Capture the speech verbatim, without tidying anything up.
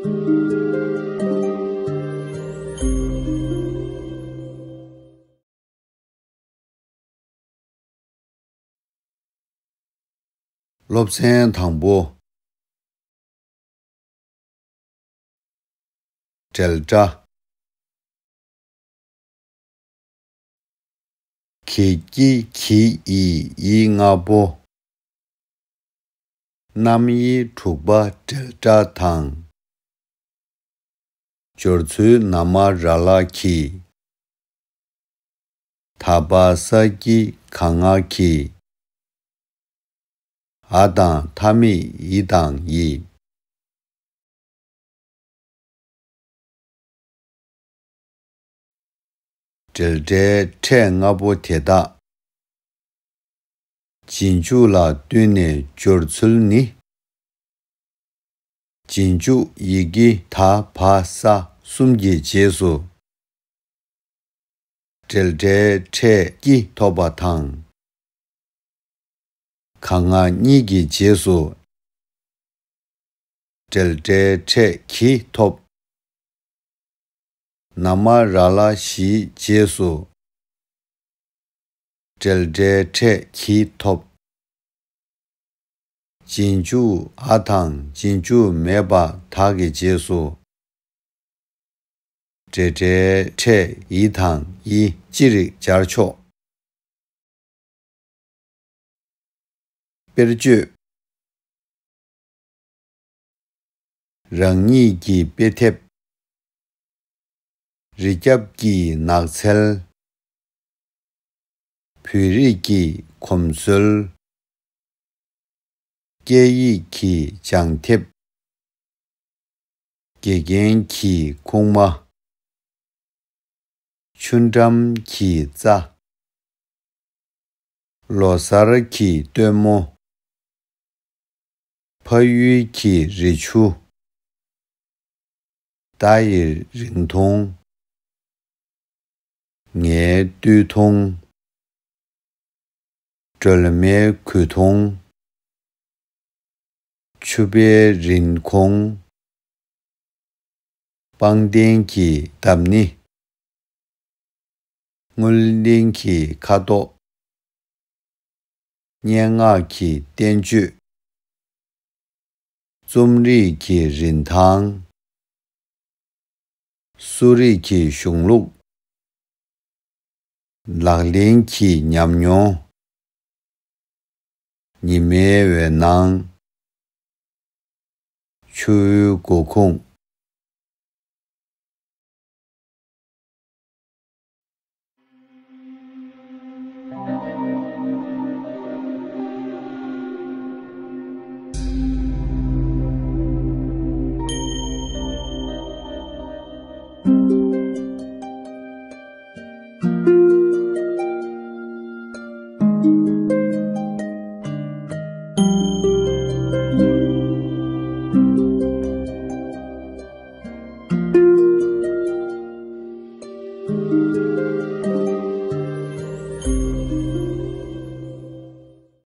སློབ་ཚན་དང་པོ། འབྲེལ་སྒྲ། གི་ཀྱི་གི་འི་འི་ལྔ་པོ། རྣམ་དབྱེ་དྲུག་པ་འབྲེལ་སྒྲ་དང་། སྦྱོར་ཚུལ་ན་མ་ར་ལ་གི། ད་བ་ས་ཀྱི་ག་ང་གི། འ་དང་མཐའ་མེད་འི་དང་ཡི། འབྲེལ་སྒྲའི་ཕྲད་ལྔ་པོ་དེ་དག་རྗེས་འཇུག་ལ་བསྟུན་ནས་སྦྱོར་ཚུལ་ནི། རྗེས་འཇུག་ཡི་གེ་ད་བ་ས་གསུམ་གྱི་རྗེས་སུ། འབྲེལ་སྒྲའི་ཕྲད་ཀྱི་ཐོབ་པ་དང་། ག་ང་གཉིས་ཀྱི་རྗེས་སུ། འབྲེལ་སྒྲའི་ཕྲད་གི་ཐོབ། ན་མ་ར་ལ་བཞིའི་རྗེས་སུ། འབྲེལ་སྒྲའི་ཕྲད་གྱི་ཐོབ། རྗེས་འཇུག་འ་དང་རྗེས་འཇུག་མེད་པ་ད་གི་རྗེས་སུ། འབྲེལ་སྒྲའི་ཕྲད་འི་དང་ཡི་ཅི་རིགས་སྦྱར་ཆོག་དཔེར་བརྗོད། རང་ཉིད་ཀྱི་དཔེ་དེབ། རི་རྒྱབ་ཀྱི་ནགས་ཚལ། བོད་རིགས་ཀྱི་གོམས་སྲོལ། སྐད་ཡིག་གི་སྦྱང་དེབ། དགེ་རྒན་གྱི་ཁུག་མ། ཆུ་འགྲམ་གྱི་རྩྭ། ལོ་གསར་གྱི་སྟོན་མོ། ཕ་ཡུལ་གྱི་རི་ཆུ། རྟ་ཡི་རིང་ཐུང་། ངའི་སྟོད་ཐུང་། སྒྲོལ་མའི་གོས་ཐུང་། ཕྱུ་པའི་རིན་གོང་། པང་གདན་གྱི་འདབས་ནི། སྔོན་གླིང་གི་ཁ་དོག་སྙན་ངག་གི་བསྟན་བཅོས། རྩོམ་རིག་གི་རིན་ཐང་། གསོ་རིག་གི་གཞུང་ལུགས། ལག་ལེན་གྱི་ཉམས་མྱོང་། ཉི་མའི་འོད་སྣང་། ཆུ་བོའི་མགོ་ཁུངས།